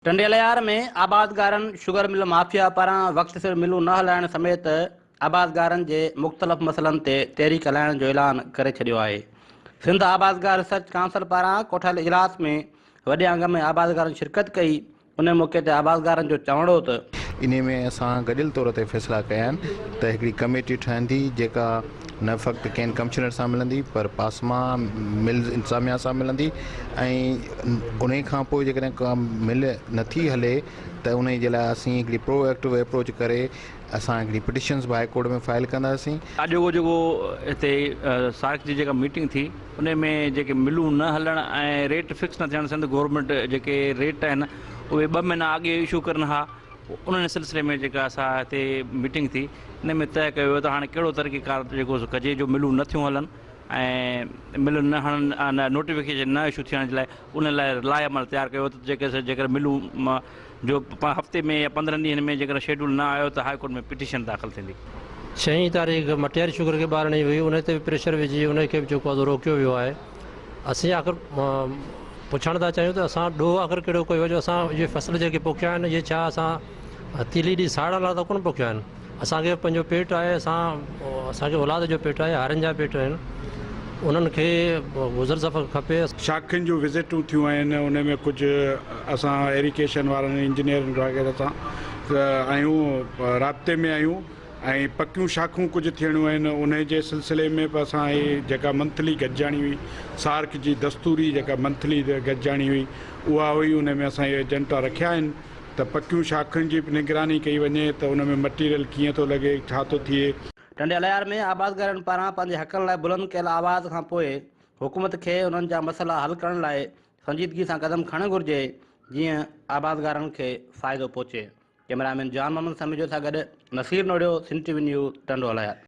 ٽنڊي الهيار ۾ آبادگارن sugar mill mafia پاران وقت سر ملون نه هلائڻ سميت آبادگارن جي مختلف مسئلن تي تحريڪ هلائڻ جو اعلان ڪري ڇڏيو آهي. سنڌ آبادگار ريسرچ ڪائونسل پاران ڪوٺايل اجلاس ۾ وڏي انگ ۾ آبادگارن شرڪت ڪئي، ان موقعي تي آبادگارن جو چوڻ هو ته. انهي ۾ اسان گڏيل طور تي فيصلا ڪيا آهن ته هڪڙي ڪميٽي ٺهندي جيڪا نه فقط ڪين ڪمشنر سان ملندي پر پاسما ملز انتظاميا سان ملندي ۽ انهي کان پوء جيڪڏهن ڪا مل نٿي هلي ته انهي جي لاء اسين هڪڙي پرو ايڪٽو ايپروچ ڪري اسان هڪڙي پٽيشنز به هائي ڪورٽ ۾ فائل ڪنداسين. اڄوڪو جيڪو هتي سارڪ جي جيڪا ميٽنگ ٿي انهي ۾ جيڪي ملون نه هلڻ ۽ ريٽ فڪس نه ٿيڻ سنڌ گورنمينٽ جيڪي ريٽ آهن اهي ٻه مهينا اڳي اشو ڪرن ها انهن سلسلي ۾ جيڪا اسان هتي ميٽنگ ٿي ان ۾ طئه ڪيو ويو ته هاڻي ڪهڙو طريقيڪار جيڪو سو ڪجي جو ملون نه ٿيون هلن ۽ ملون نه هڻن نوٽيفڪيشن نه اشو ٿيڻ جي لاء ان لاء لاء عمل تيار ڪيو ته جيڪي سو جيڪر ملون جو هفتي ۾ يا 15 ڏينهن ۾ جيڪر شيڊول نه آيو ته هاء ڪورٽ ۾ پٽيشن داخل ٿيندي. ڇهين تاريخ مٽياري شگر کي ٻارڻي هئي ان تي به پريشر وجهي ان کي به جيڪو آهي سو روڪيو ويو آهي. اسين آخر پڇڻ ٿا چاهيون ته اسان ڏوهه آخر ڪهڙو ڪيو آهي جو اسان اهي فصل جيڪي پوکيا آهن اهي ڇا اسان تيلي ڏئي ساڙڻ لاء ته ڪونه پوکيا آهن. اسان کي پنهنجو پيٽ آهي اسان اسان کي اولاد جو پيٽ آهي هارين جا پيٽ آهن انهن کي گذر سفر کپي. شاخن جون وزٽون ٿيون آهن ان ۾ ڪجهه اسان ايريگيشن وارن انجنيئرن وغيره سان آهيون رابطي ۾ آهيون ۽ پڪيون شاخون ڪجهه ٿيڻيون آهن انهي جي سلسلي ۾ به اسان هي جيڪا منٿلي گڏجاڻي هئي سارڪ جي دستوري جيڪا منٿلي گڏجاڻي هئي اها هئي انهي ۾ اسان اهي ايجنڊا رکيا آهن ته پڪيون شاخن جي به نگراني ڪئي وڃي ته ان ۾ مٽيريل ڪيئن ٿو لڳي ڇا ٿو ٿئي. ٽنڊي الهيار ۾ آبادگارن پاران پنهنجي حقن لاء بلند ڪيل آواز کان پوء حڪومت کي انهن جا مسئلا حل ڪرڻ لاء سنجيدگي سان قدم کڻڻ گهرجي جيئن آبادگارن کي فائدو پهچي. ڪئميرا مين جان محمد سميجو سان گڏ Naseer Nohrio, Sindh T V news, Tando Allahyar.